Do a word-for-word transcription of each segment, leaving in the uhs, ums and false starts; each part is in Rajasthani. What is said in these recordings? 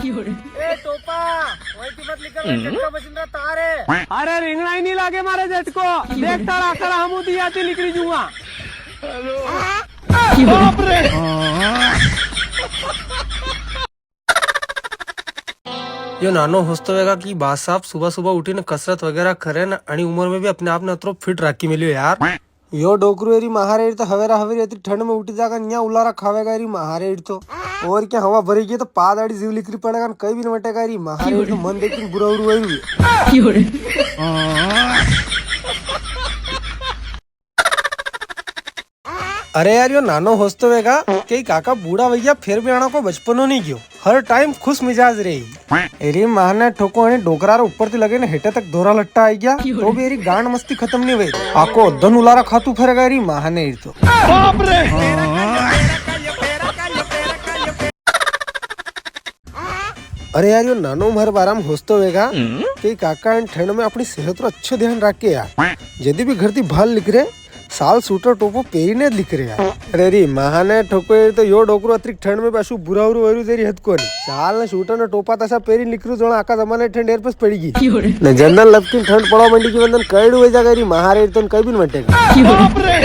ए टोपा, वही मत निकल, झटका मशीन का तार है। अरे रिंगणा ही नी लागे मारे झटको, देख तारा आकर हमूदी आती निकली जूंगा। यो नानो होस्तो वेगा कि बा साहब सुबह सुबह उठी ने कसरत वगैरह करे ने, अणी उम्र में भी अपने आप ने अतरो फिट राखी मिलियो यार। यो डोकरू एरी महारेड़ तो हवेरा हवेरी अतरी ठंड में उठी जागा, न्या उलारा खावेगा एरी महारेड़ तो। और क्या हवा भरी गई तो पाद आड़ी जीव लिकरी पड़ेगा, कई भी न वटेगा एरी महारेड़ तो। मन देखी बुरा उरू वही। अरे यार, यो नानो होस्तो वेगा के काका बूढ़ा भैया फिर भी आणा को बचपनो नी गयो, हर टाइम खुश मिजाज रही। एरी माँ ने ठोको, अणी डोकरा रे ऊपर थी लगे ने हेठे तक धोरा लट्टा आई गया, तो भी एरी गांड मस्ती खत्म नी हुई। आको दन उलारा खातू फरेगा एरी माँ ने तो। बाप रे। अरे यार, यो नानो म्हारे बारा में होस्तो वेगा के काका अणी ठंड में अपनी सेहत रो अच्छो ध्यान राखे यार। जदी भी घर थी बाहर लिकरे, साल सूटर टोपो पेरी ने लिकरे यार। अरे री, महाने ठोको ये तो यो डोकरो अतरी ठंड में पाछू बुरा उरू वरू तेरी हद कोनी। साल ने सूटर ने टोपा तसा पेरी लिकरू जोना आका जमाने ठंड एर पस पड़ीगी। ने जंदन लपकिन ठंड पड़वा मंडी की वंदन कईड़ू हो जागा री महारे तो कई भी न मटेगा। बाप रे।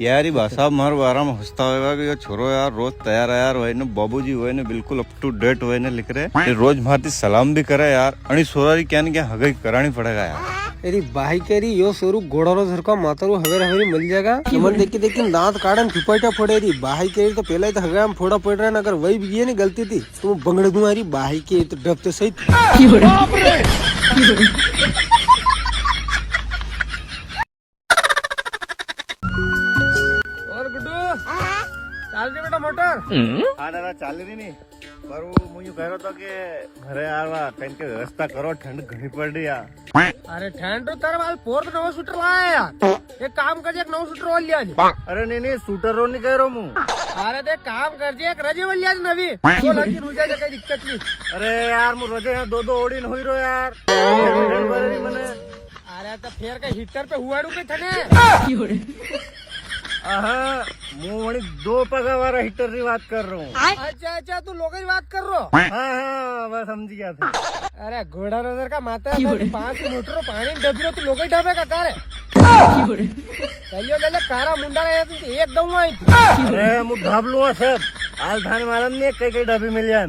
यार, ई बा साहब म्हारे बारा में हंसता होगा कि यो छोरो यार रोज तैयार वैयार होए ने, बाबूजी होए ने, बिल्कुल up to date होए ने लिकरे। ये रोज म्हारती सलाम भी करे यार। अणी सोरा री क्या न क्या हगाई करानी पड़ेगा यार। अरे बाई के री, यो सोरू घोड़ा रो झरका माता रो हवेर हवेरी मिल जाएगा। मन देखी देखी दांत काढ़न फिपाटा फोड़े री। बाई के री तो पहला ही तो हगाई में फोड़ा पड़ रहा है ना, अगर वही भी ये नी गलती थी तो मैं बंगड़ दूंगा री बाई के तो डब तो सही। और गुड्डू, चाल री बेटा मोटर? हाँ दादा, चाल री नी, पर वो मूं यूं कह रहा था कि घरे यार वा कहीं की व्यवस्था करो, ठंड घणी पड़ री यार। अरे ठंड तो तारे वाल पोर तो नवा सूटर लाया यार, एक काम कर, एक नवा सूटर और लिया जी। अरे नी नी, सूटर रो नी कह रहा मूं। अरे देख काम कर जी, एक रजे वाली लिया जी नवी, तो लड़की रुझा जा, कोई दिक्कत नी। अरे यार, मूं रजे यहाँ दो दो ओढ़ी न हुई रो यार, ठंड पड़ री मने। अरे तो फेर के हीटर पे हुआड़ू के थने? आहा, मूं वणी दो पगा वाला हीटर री बात कर रहा हूँ। अच्छा अच्छा, तू लोगों की बात कर रहा। हाँ हाँ, बस समझ गया था। अरे घोड़ा नजर का माता है, पांच लीटर पानी डबी रो, तू लोगों की डबे का कारे? चलियो ले ले, कारा मुंडा का एक, एक दऊंगा ही। अरे मूं ढाब लूंगा सब, आज थाने मालूम नी है कई कई डबी मिल जाए।